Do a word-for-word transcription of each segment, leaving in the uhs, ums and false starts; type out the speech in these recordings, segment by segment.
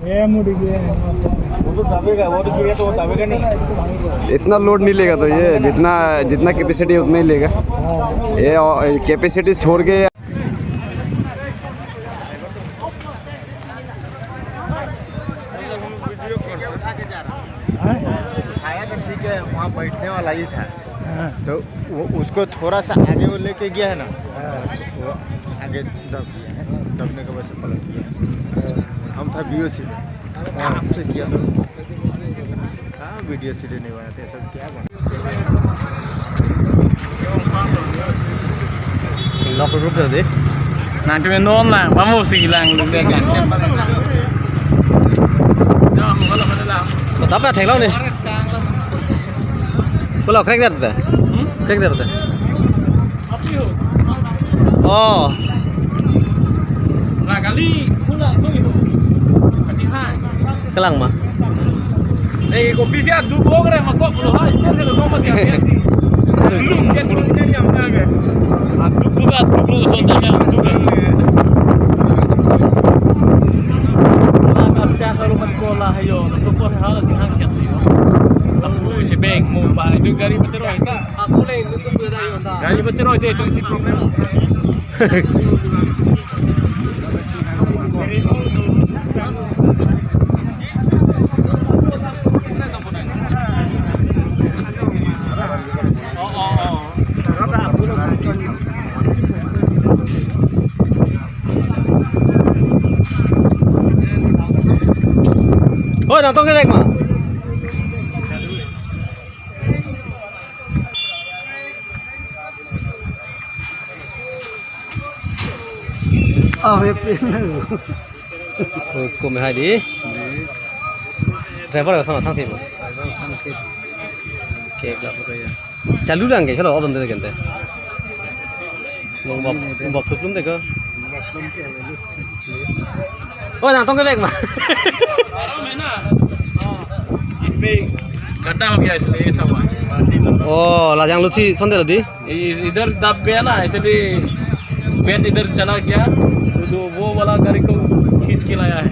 ये मुड़ गया है। वो तो दबेगा, वो तो गिरे तो वो दबेगा नहीं। इतना लोड नहीं लेगा, तो ये जितना, जितना कैपेसिटी उतना ही लेगा। ये कैपेसिटी छोड़ के। उठाया तो ठीक है, वहाँ बैठने वाला ही था। हाँ। तो वो, उसको थोड़ा सा आगे वो लेके गया है ना, हाँ। बस वो आगे दब गया है, दबने के वजह से पलट गया है। हाँ। हम था बीओसी में, हाँ। आपसे किया तो, हाँ, वीडियो सीधे नहीं बनाते, सब क्या बना? Lok rup tadi. Nangtum non lang, pamu si lang lu kan. Betapa theklong ni. Pulo krek dat ta. Hmm? Krek dat ta. Oh. Nah, kali pulang so itu. Kacing hai. Kelang ma. Eh, kopi siya duk lo kare, makok lo hai, siya lo kong mati. Duk lo, dia duk lo, dia yang mana ke? Ah, duk lo, ah, duk lo, so tanya duk lo. Lah, kerja kalau mat sekolah, ayo, support hal di hang chat yo. Aku cebeng mau ba itu gari beteroi ta. Aku le itu tu dah yo ta. Gari beteroi deh, itu si problem. Oi, nangtong kevek ma. Oh, happy. Oh, kom hai di. Driver ka sama thang thim. Driver thang thim. Oke, kelak ko ya. Chalu lang ke, chalo, odom de gente. Nung bap, nung bap thuplum de ko. Oh, nangtong kevek ma. इसमें गड्ढा हो गया, इसलिए ऐसा हुआ है। Oh, lajang lusi sonde ladi. ये इधर दब गया ना, इसलिए बेड इधर चला गया, तो वो वाला गाड़ी को खींच के लाया है,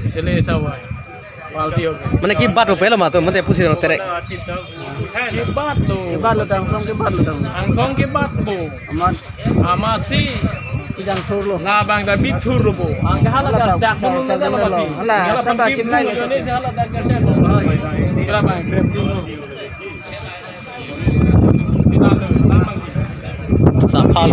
इसलिए ऐसा हुआ है, पाल्टी हो गया। Mane kibat lo pelo ma to, mate pusi terek. Kibat lo. Kibat lo, angsong kibat lo dong. Angsong kibat lo. Amat. Amasi. Kijang thur lo. Labang ta bithur lo bo. Ang hala kerja pun lo na mati. Hala, hala sabah pangkim chimlai lo. Indonesia hala kerja pun lo. Kira bang, grab pun lo. Sapal.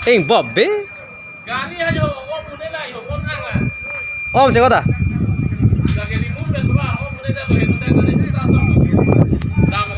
Ing bob be. Gari ayo, oh, pune la, yo, pon ang la. Om, siapa ta? Lagi di mobil, Pak. Oh, pune la, oh, pune la, oh, pune la.